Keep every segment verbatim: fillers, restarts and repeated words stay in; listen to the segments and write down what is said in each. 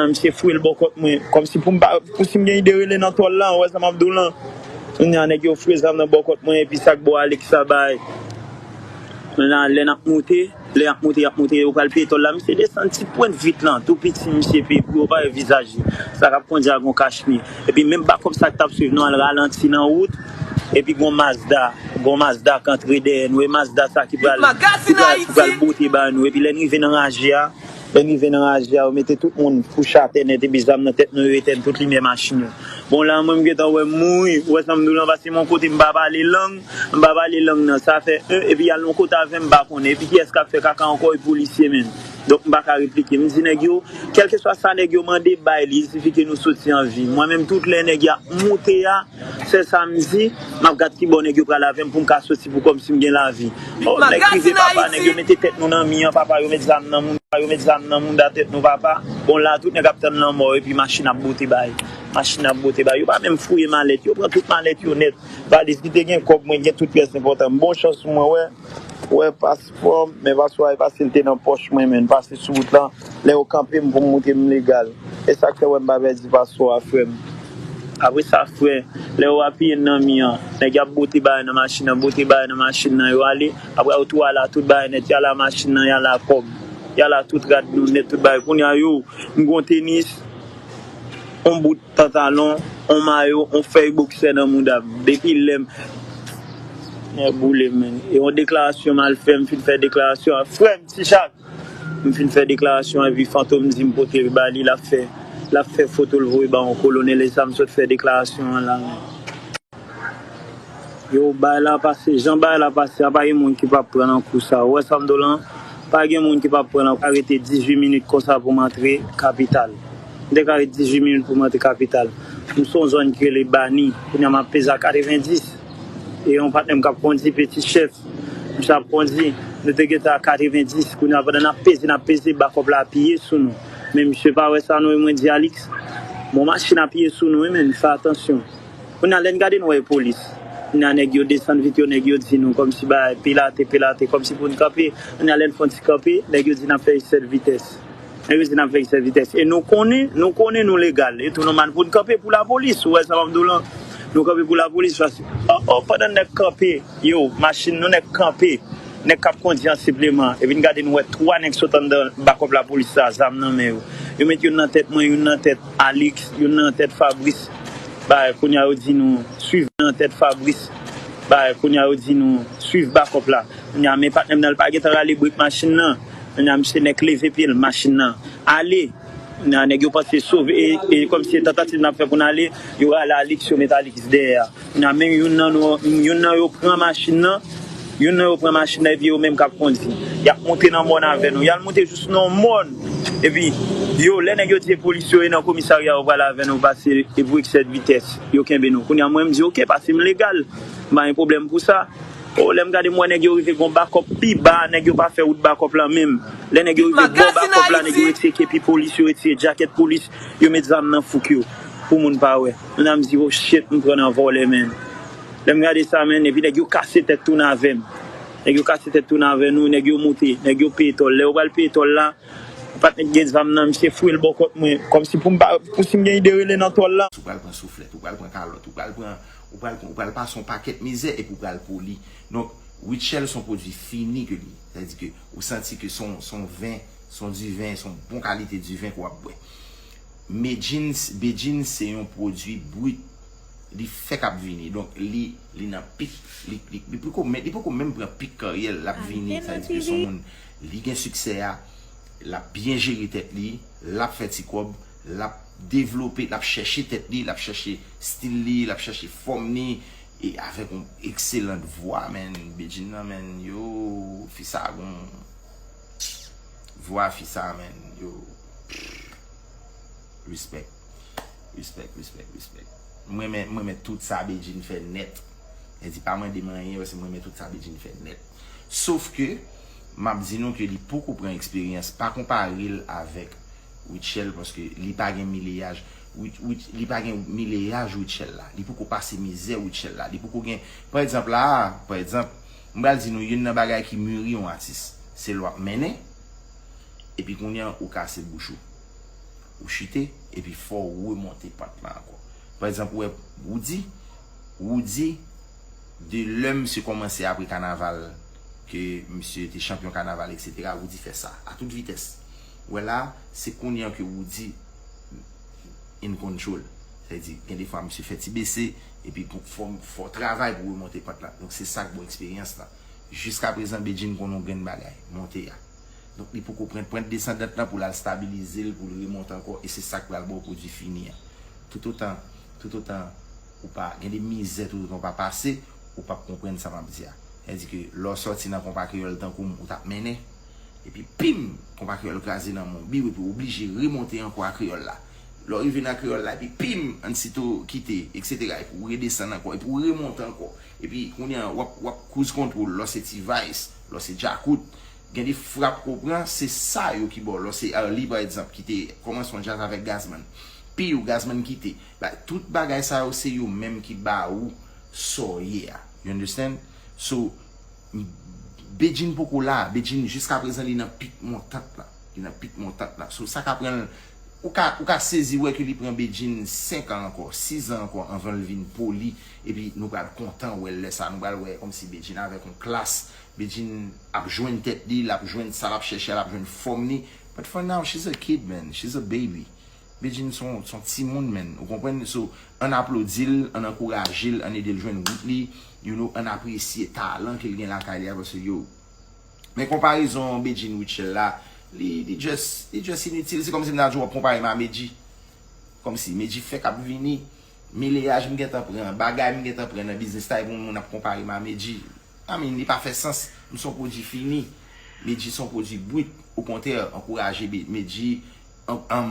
Misye foure l bò kòt mwen. Kòmsi pou m pa, pou si m gen ide rele nan tòl la, ou wè sa m ap di w lan. Kounye a, nèg yo foure zam nan bò kòt mwen, epi sa k bò Alex la bay. Kounye a, lè n ap moute, lè y ap moute, y ap moute, yo pral peye tòl la. Misye desann ti pwent vit lan, tou piti, misye peye pou yo pa wè vizaj li. Sa k ap kondi a gon kachmi. Epi menm bakòp sa k t ap swiv nou an, l ralanti nan wout. Epi gon Mazda, gon Mazda k antre dèyè nou. E Mazda sa ki pral, ki pral, ki pral bote ba nou. Epi lè n rive nan raje a, Lè n rive nan raje a, yo mete tout moun kouche atè nèt epi zam nan tèt nou, yo etèn tout limyè machin yo. Bon, la, mwen, m gentan wè m mouri. Ou wè sa m di w lan, pase m yon kote, m pa pale lang, m pa pale lang nan. Sa fè, en, epi y al yon kote avè m, m pa konnen. Epi kiyès k ap fè kaka ankò? E polisye menm. Donk, m pa ka replike. M di nèg yo, kèlkeswa sa nèg yo mande, bay li, il sifi ke nou soti an vi. Mwen menm, tout lè nèg y ap moute a, sèl sa m di, m ap gad kibò nèg yo pral avè m pou m ka soti pou kòmsi m gen lavi. Oh, nèg rive, papa, nèg yo mete tèt nou nan mi an, papa, yo met zam nan moun, yo met zam nan mouda tèt nou, papa. Bon, la, tout nèg ap tann lanmò, epi machin ap bote bay. Machin ap bote bay. Yo pa menm fouye malèt, yo pran tout malèt yo nèt. Valiz ki te gen kòb, mwen gen tout pyès enpòtan. Bon chans pou mwen, wè. Wè paspò m, men paspò a e pase l te nan pòch mwen, men pase sou wout lan. Lè yo kanpe m pou m moute, m legal. E sa k fè wè m pa pèdi paspò a, frè m. Apre sa, frè, lè yo apiye n nan mi an, nèg y ap bote bagay nan machin nan, bote bagay nan machin nan, yo ale. Apre yo tou ala tout bagay nèt, y ala machin nan, y ala kòb, y ala tout rad nou nèt, tout bagay. Kounye a, yo, m gon tenis, on bout pantalon, on mayo, on fèy boksè nan mouda m. Depi lè m, nèg boule m, men. E yon deklarasyon m al fè, m fin fè deklarasyon a. Frè m, Ti Chak, m fin fè deklarasyon an, epi Fantom di m pote l ba li, l ap fè, l ap fè foto l voye ba yon kolonèl, e sa m sot fè deklarasyon an la, men. Yo, bagay la pase, jan bagay la pase a, pa gen moun ki p ap pran nan kou sa. Ou wè sa m di w lan? Pa gen moun ki p ap pran nan kou. Arete dizuit minit konsa pou m antre kapital. M te ka ret dizuit minit pou m antre kapital. M se yon zòn ki rele Bani. Kounye a m ap peze a katrevendis. E yon patnè m k ap kondi, Peti Chèf. Misye ap kondi. Nou te gentan a katrevendis. Kounye a pandan n ap peze, n ap peze, bakòp la apiye sou nou. Men misye pa wè sa non, e mwen di Alix, bon, machin apiye sou nou, wi, men fè atansyon. Kounye a, lè n gade, n wè polis. Kounye a, nèg yo desann vit yo, nèg yo di nou kòmsi bagay pilate, pilate, kòmsi pou n kanpe. Kounye a, lè n fè yon ti kanpe, nèg yo di n ap fè eksè de vitès. Nèg yo di n ap fè eksè de vitès. E nou konnen, nou konnen nou legal. E tou nou mande pou n kanpe pou lapolis. Ou wè sa m ap di w lan? Nou kanpe pou lapolis. Paske, oh, oh, pandan nèg kanpe, yo, machin nou nèg kanpe. Nèg k ap kondi an sipleman. Epi n gade, n wè twa nèg sot anndan bakòp lapolis sa, zam nan men yo. Yo met youn nan tèt mwen, youn nan tèt Alix, youn nan tèt Fabrice. Bagay, kounye a yo di nou swiv nan tèt Fabrice. Bagay, kounye a yo di nou swiv bakòp la. Kounye a men patnè m nan, li pa gentan rale brik machin nan. Kounye a misye nèk leve pye l, machin nan ale. Kounye a nèg yo panse sove, e, e kòmsi se tantativ n ap fè pou n ale, yo rale Alix, yo met Alix dèyè a. Kounye a menm youn nan nou, youn nan yo pran machin nan, youn nan yo pran machin nan epi yo menm k ap kondi. Y ap monte nan mòn avè nou. Y al monte jis nan mòn. Epi, yo, lè nèg yo di e polis yo e nan komisarya yo pral avè nou pase e pou eksè de vitès, yo kenbe nou. Kounye a mwen m di oke, pase m legal. M pa gen pwoblèm pou sa. O, lè m gade m wè nèg yo rive gon bakòp pi ba, nèg yo pa fè wout bakòp la menm. Lè nèg yo rive bò bakòp la, nèg yo retire kepi polis, yo retire djakèt polis, yo met zam nan fouk yo pou moun pa wè. Kounye a m di, oh shit, m pran nan vòlè, men. Lè m gade sa, men, epi nèg yo kase tèt tounen avè m. Nèg yo kase tèt tounen avè nou, nèg yo moute, nèg yo peye tòl. Lè yo pral peye tòl la, patnè k gen zam nan, misye foure l bò kòt mwen, kòmsi pou m pa, pou si m gen ide rele nan tòl la. Ou pral pran souflèt, ou pral pran kalòt, ou pral pran, ou pral, ou pral pase yon pakèt mizè epi ou pral poli. Donk, Rutshelle se yon pwodui fini ke li ye. Sa vle di ke ou santi ke se yon, se yon ven, se yon diven, se yon bon kalite diven ke w ap bwè. Medjin, Bedjine se yon pwodui brit. Li fèk ap vini. Donk, li, li nan pik, li, li, li poko menm, li poko menm pran pik karyè l, l ap vini. Sa vle di ke se yon moun, li gen siksè a, l ap byen jere tèt li, l ap fè ti kòb, l ap devlope, l ap chèche tèt li, l ap chèche stil li, l ap chèche fòm li, e avèk yon ekselan vwa, men, Bedjine nan, men, yo, fi sa gon vwa fi sa, men, yo, respect, respect, respect, respect. Mwen renmen, mwen renmen tout sa Bedjine fè nèt. Li di pa mande m anyen, paske mwen renmen tout sa Bedjine fè nèt. Sof ke, m ap di nou ke li poko pran eksperyans, pa konpare l avèk Rutshelle, paske li pa gen mileyaj, Rut-, Rut-, li pa gen mileyaj Rutshelle la. Li poko pase mizè Rutshelle la. Li poko gen, pa egzanp la, pa egzanp, m pral di nou youn nan bagay ki miri yon atis, se lè w ap mennen, epi kounye a ou kase bouch ou. Ou chite, epi fò w remonte pant lan ankò. Pa egzanp, ou wè Roody, Roody, de lè misye kòmanse apre kanaval, ke misye te chanpyon kanaval, etsetera, Roody fè sa, a tout vitès. Ou wè la, se kounye an ke Roody in control. Sa vle di, gen de fwa misye fè ti bese, epi fò, fò travay pou remonte pant lan. Donk, se sa k ba w eksperyans lan. Jiskaprezan, Bedjine konn yon grenn bagay, monte a. Donk, li poko pran pant desandant lan pou l al stabilize l, pou l remonte ankò, e se sa k pral ba w pwodui fini an. Toutotan, toutotan ou pa gen de mizè, toutotan ou pa pase, ou p ap konprann sa m ap di a. Sa vle di ke lè w sòti nan konpa kreyòl tankou m, ou t ap mennen, epi pim, konpa kreyòl kraze nan men w, biw, epi w oblije remonte ankò a kreyòl la. Lè w rive nan kreyòl la, epi pim, Ansito kite, etsetera, epi w redesann ankò, epi w remonte ankò. Epi kounye a, w ap, w ap cruise control, lè w se T-Vice, lè w se Djakout, gen de frap ke w pran, se sa yo ki ba w. Lè w se Arly, pa egzanp, ki te kòmanse yon djaz avèk Gazzman. Piw, Gazzman kite. Ba, tout bagay sa yo, se yo menm ki ba ou sa w ye a. You understand? So, Bedjine poko la. Bedjine, jiskaprezan, li nan pik montant la. Li nan pik montant la. So, sa ka pran l, ou ka, ou ka sezi wè ke li pran Bedjine senk an ankò, sis an ankò anvan l vin poli. Epi nou pral kontan wè l lè sa. Nou pral wè kòmsi Bedjine avèk yon klas. Bedjine ap jwenn tèt li, l ap jwenn sa l ap chèche a, l ap jwenn fòm li. But for now, she's a kid, man. She's a baby. Bedjine se yon, se yon timoun, man. Ou konprann? So, ann aplodi l, ann ankouraje l, ann ede l jwenn wout li. You know, ann apresye talan ke l gen lakay li a, paske, yo, men konparezon Bedjine Rutshelle la, li, li just, li just initil. Se kòmsi m ta di w ap konpare m a Medjy. Kòmsi Medjy fèk ap vini, meleyaj m gentan pran, bagay m gentan pran nan biznis la, epi yon moun ap konpare m a Medjy. I mean, li pa fè sans. M se yon pwodui fini. Medjy se yon pwodui brit. Okontrè, ankouraje Be-, Medjy, an, an,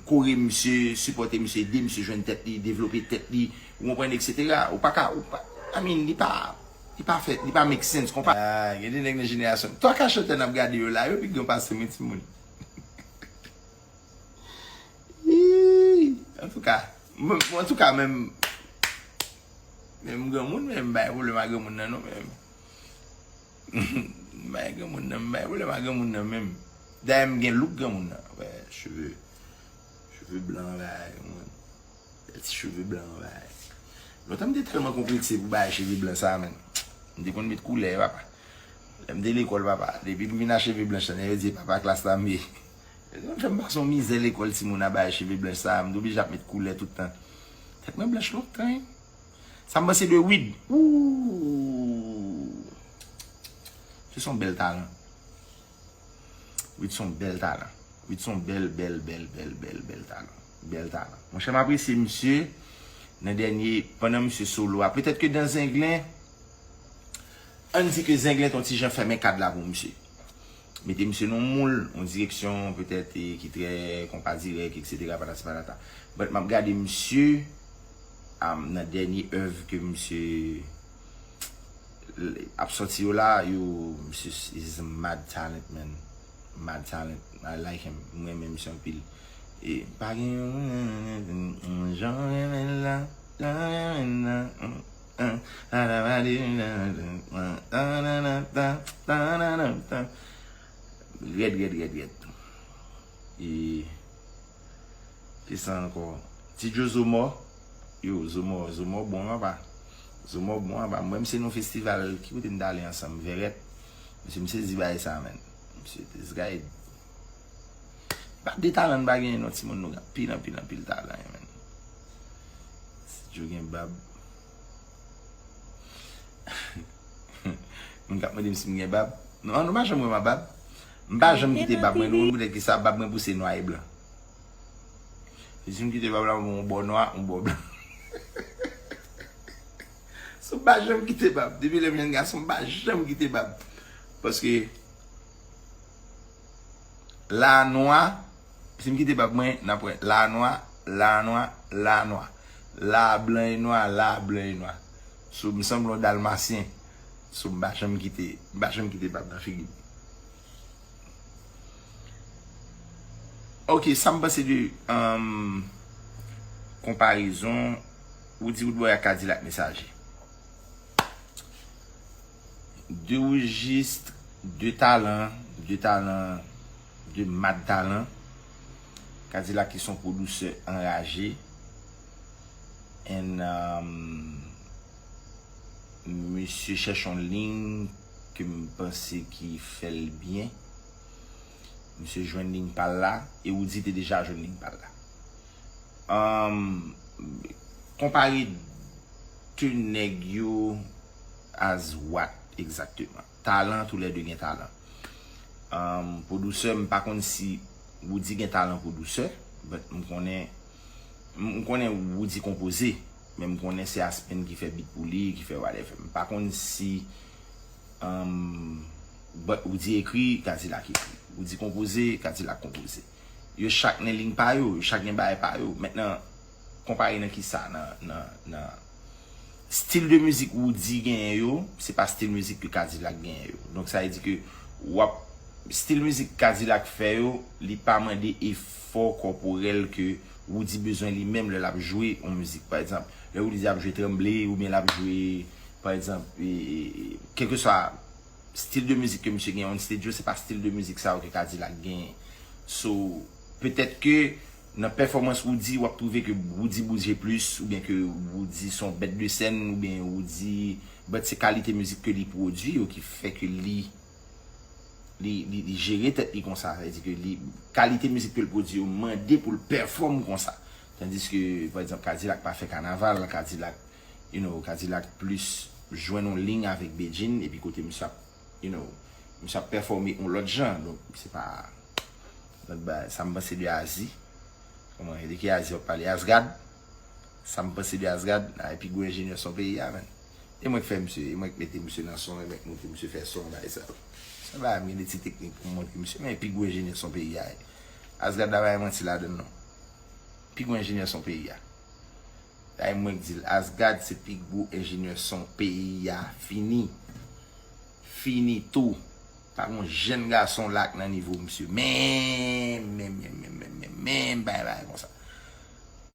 kore misye, sipòte misye, ede misye jwenn tèt li, devlope tèt li, ou konprann, etsetera. Ou pa ka, ou pa, I mean, li pa, li pa fè, li pa make sense, konpa. Ah, gen de nèg nan jenerasyon. Twa ka chantè n ap gade yo la, yo pi gran pase mwen, timoun. Ih, antouka, m, antouka, menm, menm granmoun, menm m bay pwoblèm a granmoun nan, non, menm. M bay granmoun nan, m bay pwoblèm a granmoun nan, menm. Dayè, m gen look granmoun nan. Wè, cheve, cheve blan, bay granmoun. Bèl ti cheve blan, bay. Lontan, m te tèlman konplekse pou bay cheve blan sa, menm. M te konn met koulè, papa. Lè m te lekòl, papa, depi m vin a cheve blanch la, nèg yo di, papa klas la m ye. Yo fè m pase yon mizè lekòl, timoun, a bay cheve blanch sa, m te oblije ap met koulè tout tan. Tèt mwen blanch lontan, wi. Sa m panse de Wid. Ooh. Se son bèl talan. Wid se yon bèl talan. Wid se yon bèl, bèl, bèl, bèl, bèl, bèl talan. Bèl talan. Monchè, m apresye misye nan dènye, pandan misye solo a. Petèt ke dan Zenglen, ann di ke Zenglen te yon ti jan fèmen kad la pou misye. Mete misye nan yon moul, yon direksyon, petèt, e, ki trè konpa dirèk, etsetera, patati patata. But m ap gade misye, am, nan dènye èv ke misye l-, ap sòti yo la, yo, misye is a mad talent, man. Mad talent. I like him. M renmen misye anpil. E pa gen yon jan renmen la, jan renmen la. Rèd, rèd, rèd, rèd. E kisa ankò? Ti Joe Zomò. Yo, Zomò, Zomò bon, papa. Zomò bon, papa. Mwen, m se nan festival, ki kote m t ale ansanm? Vèrèt. Mesye, m sezi bagay sa, man. Mesye, this guy, pa de talan n pa genyen, non, timoun, nou gen anpil, anpil, anpil talan, man. Ti Joe gen bab. Moun k ap mande m si m gen bab. Non, nou pa janm wè m a bab. M pa janm kite bab mwen, nou konn poutèt kisa bab mwen pouse nwa e blan. Si m kite bab la, m yon bò nwa, yon bò blan. So, m pa janm kite bab. Depi lè m jèn gason, m pa janm kite bab. Paske, la nwa, si m kite bab mwen, n ap wè la nwa, la nwa, la nwa. La blan e nwa, la blan e nwa. So, m sanble yon dalmasyen. So, m pa janm kite, m pa janm kite bab nan figi m. Ok, sa m panse de, um, konparezon Roody Roodboy ak Kadilak Mesaje. De rejis, de talan, de talan, de mad talan. Kadilak ki se yon pwodisè anraje. And um, misye chèche yon liy ke m panse ki fè l byen. Misye jwenn liy pa l la, e Roody te deja jwenn liy pa l la. Um, konpare de nèg yo as what egzakteman? Talan, toulède gen talan. Um, pwodisè, m pa konn si Roody gen talan pwodisè, but m konnen, m konnen Roody konpoze, men m konnen se Aspen ki fè beat pou li, ki fè whatever. M pa konn si um, but Roody ekri, Kadilak ekri. Roody konpoze, Kadilak konpoze. Yo chak nan liy pa yo, yo chak gen bagay pa yo. Mentnan, konpare nan kisa? Nan, nan, nan stil de mizik Roody genyen yo, se pa stil mizik ke Kadilak genyen yo. Donk sa vle di ke w ap, stil mizik Kadilak fè yo, li pa mande efò kòporèl ke Roody bezwen li menm lè l ap jwe yon mizik. Pa egzanp, lè Roody ap jwe tranble oubyen l ap jwe, pa egzanp, e, e, e, kèlkeswa stil de mizik ke misye genyen on stage yo, se pa stil de mizik sa yo ke Kadilak genyen. So, petèt ke nan pèfòmans Roody, w ap twouve ke Roody bouje plis, oubyen ke Roody se yon bèt de sèn, oubyen Roody, but se kalite mizik ke li pwodui yo ki fè ke li, li, li, li jere tèt li konsa. Sa vle di ke li, kalite mizik ke l pwodui yo mande pou l pèfòm konsa. Tandiske, pa egzanp, Kadilak pa fè kanaval, Kadilak, you know, Kadilak plis jwenn yon liy avèk Bedjine, epi kote misye ap, you know, misye ap pèfòme yon lòt jan. Donk, se pa lòt bagay. Sa m panse de Azi. Kòman, de ki Azi w ap pale? Asgad. Sa m panse de Asgad, a, pi gwo enjenyè son peyi a, menn. E mwen k fè misye, e mwen k mete misye nan son, e mwen k montre misye fè son, bagay sa yo. Sa bagay, m gen de ti teknik pou m montre misye, men pi gwo enjenyè son peyi a. Asgad la, pa gen manti ladann, non. Pi gwo enjenyè son peyi a. Sa e mwen k di l, Asgad se pi gwo enjenyè son peyi a, fini. Finito. Pa gon jenn gason la k nan nivo misye. Men, men, men, men, men, men, men, bay, bay konsa.